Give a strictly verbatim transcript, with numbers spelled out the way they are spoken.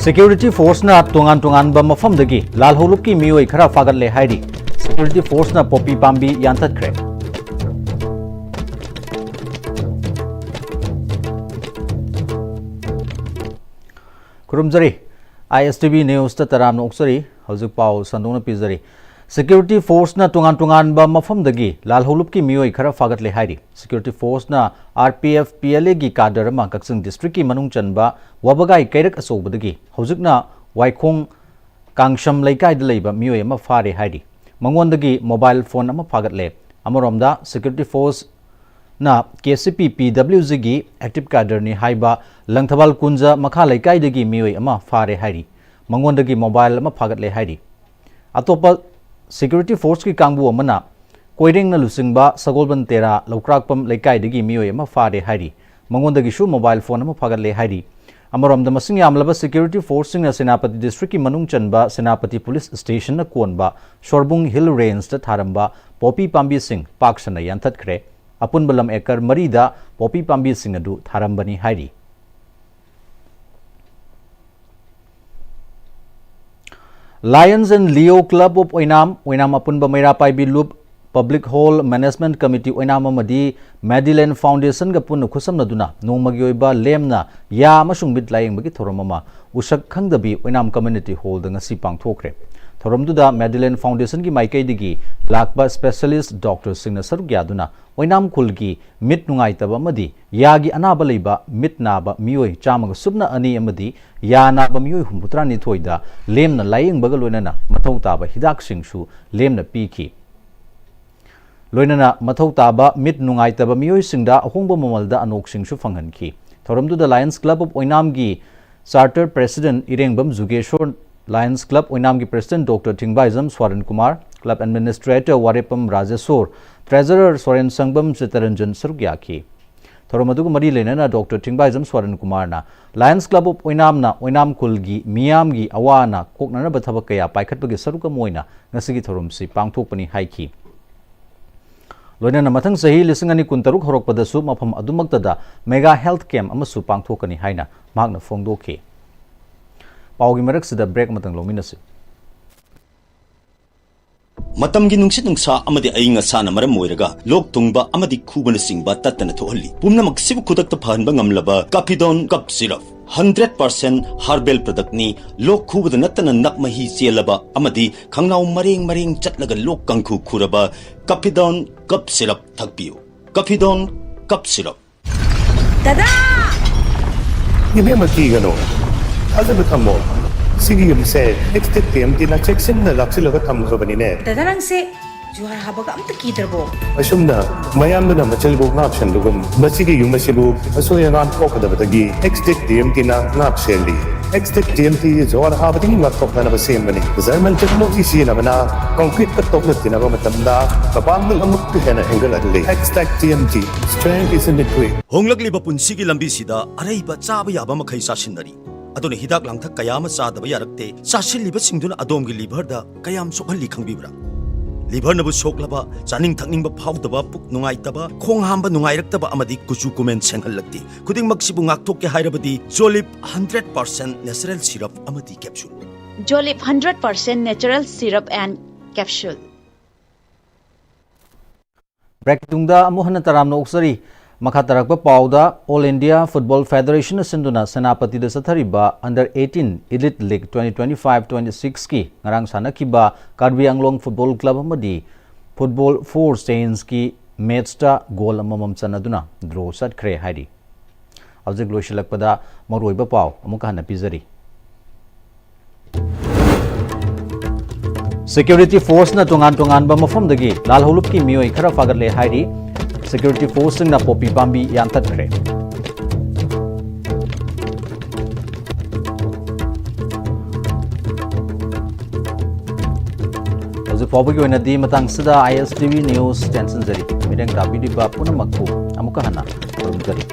Security ꯐꯣꯔꯁꯅ ꯇꯣꯉꯥꯟ ꯇꯣꯉꯥꯟꯕ ꯃꯐꯝꯗꯒꯤ ꯂꯥꯜꯍꯧꯂꯨꯞꯀꯤ ꯃꯤꯑꯣꯏ ꯈꯔ ꯐꯥꯒꯠꯂꯦ ꯍꯥꯏꯔꯤ꯫ ꯁꯦꯀ꯭ꯌꯨꯔꯤꯇꯤ ꯐꯣꯔꯁꯅ ꯄꯣꯄꯤ ꯄꯥꯝꯕꯤ ꯌꯥꯟꯊꯠꯈ꯭ꯔꯦ꯫ ꯈꯨꯔꯨꯝꯖꯔꯤ꯫ ꯑꯥꯏ ꯑꯦꯁ ꯇꯤ ꯚꯤ ꯅ꯭ꯌꯨꯁꯇ ꯇꯔꯥꯝꯅ ꯑꯣꯛꯆꯔꯤ꯫ ꯍꯧꯖꯤꯛ ꯄꯥꯎ ꯁꯟꯗꯣꯛꯅ ꯄꯤꯖꯔꯤ꯫ ꯁꯦꯀ꯭ꯌꯨꯔꯤꯇꯤ ꯐꯣꯔꯁꯅ ꯇꯣꯉꯥꯟ ꯇꯣꯉꯥꯟꯕ ꯃꯐꯝꯗꯒꯤ ꯂꯥꯜꯍꯧꯂꯨꯞꯀꯤ ꯃꯤꯑꯣꯏ ꯈꯔ ꯐꯥꯒꯠꯂꯦ ꯍꯥꯏꯔꯤ꯫ ꯁꯦꯀ꯭ꯌꯨꯔꯤꯇꯤ ꯐꯣꯔꯁꯅ R P F P L ꯑꯦꯒꯤ ꯀꯥꯗꯔ ꯑꯃ ꯀꯛꯆꯤꯡ ꯗꯤꯁꯇ꯭ꯔꯤꯛꯀꯤ ꯃꯅꯨꯡ ꯆꯟꯕ ꯋꯥꯕꯒꯥꯏ ꯀꯩꯔꯛ ꯑꯆꯧꯕꯗꯒꯤ ꯍꯧꯖꯤꯛꯅ ꯋꯥꯏꯈꯣꯡ ꯀꯥꯡꯁꯝ ꯂꯩꯀꯥꯏꯗ ꯂꯩꯕ ꯃꯤꯑꯣꯏ ꯑꯃ ꯐꯥꯔꯦ ꯍꯥꯏꯔꯤ꯫ ꯃꯉꯣꯟꯗꯒꯤ ꯃꯣꯕꯥꯏꯜ ꯐꯣꯟ ꯑꯃ ꯐꯥꯒꯠꯂꯦ꯫ ꯑꯃꯔꯣꯝꯗ ꯁꯦꯀ꯭ꯌꯨꯔꯤꯇꯤ ꯐꯣꯔꯁꯅ ꯀꯦ ꯁꯤ ꯄꯤ ꯄꯤ ꯗꯕ꯭ꯂꯤꯎ ꯖꯤꯒꯤ ꯑꯦꯛꯇꯤꯚ ꯀꯥꯗꯔꯅꯤ ꯍꯥꯏꯕ ꯂꯪꯊꯕꯥꯜ ꯀꯨꯟꯖ ꯃꯈꯥ ꯂꯩꯀꯥꯏꯗꯒꯤ ꯃꯤꯑꯣꯏ ꯑꯃ ꯐꯥꯔꯦ ꯍꯥꯏꯔꯤ꯫ ꯃꯉꯣꯟꯗꯒꯤ ꯃꯣꯕꯥꯏꯜ ꯑꯃ ꯐꯥꯒꯠꯂꯦ ꯍꯥꯏꯔꯤ꯫ ꯑꯇꯣꯞꯄ ꯁꯦꯀ꯭ꯌꯨꯔꯤꯇꯤ ꯐꯣꯔꯁꯀꯤ ꯀꯥꯡꯕꯨ ꯑꯃꯅ ꯀꯣꯏꯔꯦꯡꯅ ꯂꯨꯆꯤꯡꯕ ꯁꯒꯣꯜꯕꯟ ꯇꯦꯔꯥ ꯂꯧꯀ꯭ꯔꯥꯛꯄꯝ ꯂꯩꯀꯥꯏꯗꯒꯤ ꯃꯤꯑꯣꯏ ꯑꯃ ꯐꯥꯔꯦ ꯍꯥꯏꯔꯤ꯫ ꯃꯉꯣꯟꯗꯒꯤꯁꯨ ꯃꯣꯕꯥꯏꯜ ꯐꯣꯟ ꯑꯃ ꯐꯥꯒꯠꯂꯦ ꯍꯥꯏꯔꯤ꯫ ꯑꯃꯔꯣꯝꯗ ꯃꯁꯤꯡ ꯌꯥꯝꯂꯕ ꯁꯦꯀ꯭ꯌꯨꯔꯤꯇꯤ ꯐꯣꯔꯁꯁꯤꯡꯅ ꯁꯦꯅꯥꯄꯇꯤ ꯗꯤꯁꯇ꯭ꯔꯤꯛꯀꯤ ꯃꯅꯨꯡ ꯆꯟꯕ ꯁꯦꯅꯥꯄꯇꯤ ꯄꯨꯂꯤꯁ ꯁ꯭ꯇꯦꯁꯟꯅ ꯀꯣꯟꯕ ꯁꯣꯔꯕꯨꯡ ꯍꯤꯜ ꯔꯦꯟꯖꯇ ꯊꯥꯔꯝꯕ ꯄꯣꯄꯤ ꯄꯥꯝꯕꯤꯁꯤꯡ ꯄꯥꯛ ꯁꯟꯅ ꯌꯥꯟꯊꯠꯈ꯭ꯔꯦ꯫ ꯑꯄꯨꯟꯕ ꯂꯝ ꯑꯦꯀꯔ ꯃꯔꯤꯗ ꯄꯣꯄꯤ ꯄꯥꯝꯕꯤꯁꯤꯡ ꯑꯗꯨ ꯊꯥꯔꯝꯕꯅꯤ ꯍꯥꯏꯔꯤ꯫ Lions and Leo Club of ꯑꯣꯏꯅꯥꯝ, ꯑꯣꯏꯅꯥꯝ ꯑꯄꯨꯟꯕ ꯃꯩꯔꯥ ꯄꯥꯏꯕꯤ ꯂꯨꯞ, Public Hall Management Committee ꯑꯣꯏꯅꯥꯝ ꯑꯃꯗꯤ Madeline Foundationꯒ ꯄꯨꯟꯅ ꯈꯨꯠꯁꯝꯅꯗꯨꯅ ꯅꯣꯡꯃꯒꯤ ꯑꯣꯏꯕ ꯂꯦꯝꯅ ꯌꯥ ꯑꯃꯁꯨꯡ ꯃꯤꯠ ꯂꯥꯌꯦꯡꯕꯒꯤ ꯊꯧꯔꯝ ꯑꯃ ꯎꯁꯛ ꯈꯪꯗꯕꯤ ꯑꯣꯏꯅꯥꯝ Community Hallꯗ ꯉꯁꯤ ꯄꯥꯡꯊꯣꯛꯈ꯭ꯔꯦ꯫ ꯊꯧꯔꯝꯗꯨꯗ Madeline Foundationꯒꯤ ꯃꯥꯏꯀꯩꯗꯒꯤ ꯂꯥꯛꯄ specialist doctorꯁꯤꯡꯅ ꯁꯔꯨꯛ ꯌꯥꯗꯨꯅ ꯑꯣꯏꯅꯥꯝ ꯈꯨꯜꯒꯤ ꯃꯤꯠ ꯅꯨꯡꯉꯥꯏꯇꯕ ꯑꯃꯗꯤ ꯌꯥꯒꯤ ꯑꯅꯥꯕ ꯂꯩꯕ ꯃꯤꯠ ꯅꯥꯕ ꯃꯤꯑꯣꯏ ꯆꯥꯝꯃꯒ ꯁꯨꯞꯅ ꯑꯅꯤ ꯑꯃꯗꯤ ꯌꯥ ꯅꯥꯕ ꯃꯤꯑꯣꯏ ꯍꯨꯝꯐꯨꯇꯔꯥꯅꯤꯊꯣꯏꯗ ꯂꯦꯝꯅ ꯂꯥꯌꯦꯡꯕꯒ ꯂꯣꯏꯅꯅ ꯃꯊꯧ ꯇꯥꯕ ꯍꯤꯗꯥꯛꯁꯤꯡꯁꯨ ꯂꯦꯝꯅ ꯄꯤꯈꯤ꯫ ꯂꯣꯏꯅꯅ ꯃꯊꯧ ꯇꯥꯕ ꯃꯤꯠ ꯅꯨꯡꯉꯥꯏꯇꯕ ꯃꯤꯑꯣꯏꯁꯤꯡꯗ ꯑꯍꯣꯡꯕ ꯃꯃꯜꯗ ꯑꯅꯣꯛꯁꯤꯡꯁꯨ ꯐꯪꯍꯟꯈꯤ꯫ ꯊꯧꯔꯝꯗꯨꯗ Lions Club of ꯑꯣꯏꯅꯥꯝꯒꯤ Charter President ꯏꯔꯦꯡꯕꯝ Jugeshor, Lions Club ꯑꯣꯏꯅꯥꯝꯒꯤ President Doctor ꯊꯤꯡꯕꯥꯏꯖꯝ ꯁ꯭ꯋꯥꯔꯟ Kumar, Club Administrator ꯋꯥꯔꯦꯞꯄꯝ Rajeshor, Treasurer ꯁꯣꯔꯦꯟ ꯁꯪꯕꯝ Chittaranjan ꯁꯔꯨꯛ ꯌꯥꯈꯤ꯫ ꯊꯧꯔꯝ ꯑꯗꯨꯒ ꯃꯔꯤ ꯂꯩꯅꯅ Doctor ꯊꯤꯡꯕꯥꯏꯖꯝ ꯁ꯭ꯋꯥꯔꯟ ꯀꯨꯃꯥꯔꯅ Lions Club of ꯑꯣꯏꯅꯥꯝꯅ ꯑꯣꯏꯅꯥꯝ ꯈꯨꯜꯒꯤ ꯃꯤꯌꯥꯝꯒꯤ ꯑꯋꯥ ꯑꯅꯥ ꯀꯣꯛꯅꯅꯕ ꯊꯕꯛ ꯀꯌꯥ ꯄꯥꯏꯈꯠꯄꯒꯤ ꯁꯔꯨꯛ ꯑꯃ ꯑꯣꯏꯅ ꯉꯁꯤꯒꯤ ꯊꯧꯔꯝꯁꯤ ꯄꯥꯡꯊꯣꯛꯄꯅꯤ ꯍꯥꯏꯈꯤ꯫ ꯂꯣꯏꯅꯅ ꯃꯊꯪ ꯆꯍꯤ ꯂꯤꯁꯤꯡ ꯑꯅꯤ ꯀꯨꯟꯇꯔꯨꯛ ꯍꯧꯔꯛꯄꯗꯁꯨ ꯃꯐꯝ ꯑꯗꯨꯃꯛꯇꯗ Mega Health Camp ꯑꯃꯁꯨ ꯄꯥꯡꯊꯣꯛꯀꯅꯤ ꯍꯥꯏꯅ ꯃꯍꯥꯛꯅ ꯐꯣꯡꯗꯣꯛꯈꯤ꯫ ꯄꯥꯎꯒꯤ ꯃꯔꯛꯁꯤꯗ break ꯑꯃꯇꯪ ꯂꯧꯃꯤꯟꯅꯁꯤ꯫ ꯃꯇꯝꯒꯤ ꯅꯨꯡꯁꯤꯠ ꯅꯨꯡꯁꯥ ꯑꯃꯗꯤ ꯑꯏꯪ ꯑꯁꯥꯅ ꯃꯔꯝ ꯑꯣꯏꯔꯒ ꯂꯣꯛ ꯊꯨꯡꯕ ꯑꯃꯗꯤ ꯈꯨꯕꯅꯆꯤꯡꯕ ꯇꯠꯇꯅ ꯊꯣꯛꯍꯜꯂꯤ꯫ ꯄꯨꯝꯅꯃꯛꯁꯤꯕꯨ ꯈꯨꯗꯛꯇ ꯐꯍꯟꯕ ꯉꯝꯂꯕ ꯀꯥꯐꯤꯗꯣꯟ ꯀꯞ ꯁꯤꯔꯞ, ꯍꯟꯗ꯭ꯔꯦꯠ ꯄꯥꯔꯁꯦꯟ ꯍꯔꯕꯦꯜ ꯄ꯭ꯔꯗꯛꯅꯤ꯫ ꯂꯣꯛ ꯈꯨꯕꯗ ꯅꯠꯇꯅ ꯅꯞ ꯃꯍꯤ ꯆꯦꯜꯂꯕ ꯑꯃꯗꯤ ꯈꯪꯅꯥꯎ ꯃꯔꯦꯡ ꯃꯔꯦꯡ ꯆꯠꯂꯒ ꯂꯣꯛ ꯀꯥꯡꯈꯨ ꯈꯨꯔꯕ ꯀꯥꯐꯤꯗꯣꯟ ꯀꯞ ꯁꯤꯔꯞ ꯊꯛꯄꯤꯌꯨ꯫ ꯀꯥꯐꯤꯗꯣꯟ ꯀꯞ ꯁꯤꯔꯞ꯫ ꯗꯗꯥ! ꯏꯕꯦꯝꯃ, ꯀꯤꯒꯅꯨ꯫ ꯊꯥꯖꯕ ꯊꯝꯃꯣ꯫ ꯁꯤꯒꯤ ꯌꯨꯝꯁꯦ ꯑꯦꯛꯁꯇꯦꯛ ꯇꯤ ꯑꯦꯝ ꯇꯤꯅ ꯆꯦꯛꯁꯤꯟꯅ ꯂꯥꯛꯁꯤꯜꯂꯒ ꯊꯝꯈ꯭ꯔꯕꯅꯤꯅꯦ꯫ ꯗꯗꯥ, ꯅꯪꯁꯦ ꯖꯨꯍꯥꯔ ꯍꯥꯕꯒ ꯑꯝꯇ ꯀꯤꯗ꯭ꯔꯕꯣ? ꯑꯁꯨꯝꯅ ꯃꯌꯥꯝꯗꯨꯅ ꯃꯆꯤꯜꯕꯨ ꯉꯥꯛꯁꯦꯟꯕꯒꯨꯝ, ꯃꯁꯤꯒꯤ ꯌꯨꯝ ꯑꯁꯤꯕꯨ ꯑꯁꯣꯏ ꯑꯉꯥꯝ ꯊꯣꯛꯀꯗꯕꯗꯒꯤ ꯑꯦꯛꯁꯇꯦꯛ ꯇꯤ ꯑꯦꯝ ꯇꯤꯅ ꯉꯥꯛ ꯁꯦꯜꯂꯤ꯫ ꯑꯦꯛꯁꯇꯦꯛ ꯇꯤ ꯑꯦꯝ ꯇꯤ ꯖꯨꯍꯥꯔ ꯍꯥꯕꯗꯒꯤ ꯉꯥꯛꯊꯣꯛꯅꯅꯕ ꯁꯦꯝꯕꯅꯤ꯫ ꯖꯔꯃꯟ ꯇꯦꯛꯅꯣꯂꯣꯖꯤ ꯁꯤꯖꯤꯟꯅꯕꯅ ꯀꯪꯀ꯭ꯔꯤꯠꯀ ꯇꯣꯛꯅꯠꯇꯅꯕ ꯃꯇꯝꯗ ꯃꯄꯥꯡꯒꯜ ꯑꯃꯨꯛꯀ ꯍꯦꯟꯅ ꯍꯦꯟꯒꯠꯍꯜꯂꯤ꯫ ꯑꯦꯛꯁꯇꯦꯛ T M T, strength is in the grit. ꯍꯣꯡꯂꯛꯂꯤꯕ ꯄꯨꯟꯁꯤꯒꯤ ꯂꯝꯕꯤꯁꯤꯗ ꯑꯔꯩꯕ ꯆꯥꯕ ꯌꯥꯕ ꯃꯈꯩ ꯆꯥꯁꯤꯟꯅꯔꯤ꯫ ꯑꯗꯨꯅ ꯍꯤꯗꯥꯛ ꯂꯥꯡꯊꯛ ꯀꯌꯥ ꯑꯃ ꯆꯥꯗꯕ ꯌꯥꯔꯛꯇꯦ꯫ ꯆꯥꯁꯤꯜꯂꯤꯕꯁꯤꯡꯗꯨꯅ ꯑꯗꯣꯝꯒꯤ ꯂꯤꯚꯔꯗ ꯀꯌꯥꯝ ꯁꯣꯛꯍꯜꯂꯤ ꯈꯪꯕꯤꯕ꯭ꯔꯥ? ꯂꯤꯚꯔꯅꯕꯨ ꯁꯣꯛꯂꯕ, ꯆꯥꯅꯤꯡ ꯊꯛꯅꯤꯡꯕ ꯐꯥꯎꯗꯕ, ꯄꯨꯛ ꯅꯨꯡꯉꯥꯏꯇꯕ, ꯈꯣꯡ ꯍꯥꯝꯕ ꯅꯨꯡꯉꯥꯏꯔꯛꯇꯕ ꯑꯃꯗꯤ ꯀꯨꯆꯨ ꯀꯨꯃꯦꯟ ꯁꯦꯡꯍꯜꯂꯛꯇꯦ꯫ ꯈꯨꯗꯤꯡꯃꯛꯁꯤꯕꯨ ꯉꯥꯛꯊꯣꯛꯀꯦ ꯍꯥꯏꯔꯕꯗꯤ ꯖꯣꯂꯤꯞ ꯍꯟꯗ꯭ꯔꯦꯠ ꯄꯥꯔꯁꯦꯟ natural syrup ꯑꯃꯗꯤ capsule꯫ Jolip hundred percent natural syrup and capsule. Break ꯇꯨꯡꯗ ꯑꯃꯨꯛ ꯍꯟꯅ ꯇꯔꯥꯝꯅ ꯑꯣꯛꯆꯔꯤ꯫ ꯃꯈꯥ ꯇꯥꯔꯛꯄ ꯄꯥꯎꯗ, All India Football Federation ꯁꯤꯟꯗꯨꯅ ꯁꯦꯅꯥꯄꯇꯤꯗ ꯆꯠꯊꯔꯤꯕ Under eighteen Elite League twenty twenty-five twenty-six ꯀꯤ ꯉꯔꯥꯡ ꯁꯥꯟꯅꯈꯤꯕ ꯀꯥꯔꯕꯤ ꯑꯪꯂꯣꯡ Football Club ꯑꯃꯗꯤ Football Four Saints ꯀꯤ match ꯇ goal ꯑꯃꯃꯝ ꯆꯟꯅꯗꯨꯅ draw ꯆꯠꯈ꯭ꯔꯦ ꯍꯥꯏꯔꯤ꯫ ꯍꯧꯖꯤꯛ ꯂꯣꯏꯁꯤꯜꯂꯛꯄꯗ ꯃꯔꯨꯑꯣꯏꯕ ꯄꯥꯎ ꯑꯃꯨꯛꯀ ꯍꯟꯅ ꯄꯤꯖꯔꯤ꯫ Security force ꯅ ꯇꯣꯉꯥꯟ ꯇꯣꯉꯥꯟꯕ ꯃꯐꯝꯗꯒꯤ ꯂꯥꯜꯍꯧꯂꯨꯞꯀꯤ ꯃꯤꯑꯣꯏ ꯈꯔ ꯐꯥꯒꯠꯂꯦ ꯍꯥꯏꯔꯤ꯫ Security force ꯁꯤꯡꯅ ꯄꯣꯄꯤ ꯄꯥꯝꯕꯤ ꯌꯥꯟꯊꯠꯈ꯭ꯔꯦ꯫ ꯍꯧꯖꯤꯛ ꯐꯥꯎꯕꯒꯤ ꯑꯣꯏꯅꯗꯤ ꯃꯇꯥꯡꯁꯤꯗ I S T V news ꯇꯦꯟꯁꯤꯟꯖꯔꯤ꯫ ꯃꯤꯠꯌꯦꯡ ꯇꯥꯕꯤꯔꯤꯕ ꯄꯨꯝꯅꯃꯛꯄꯨ ꯑꯃꯨꯛꯀ ꯍꯟꯅ ꯈꯨꯔꯨꯝꯖꯔꯤ꯫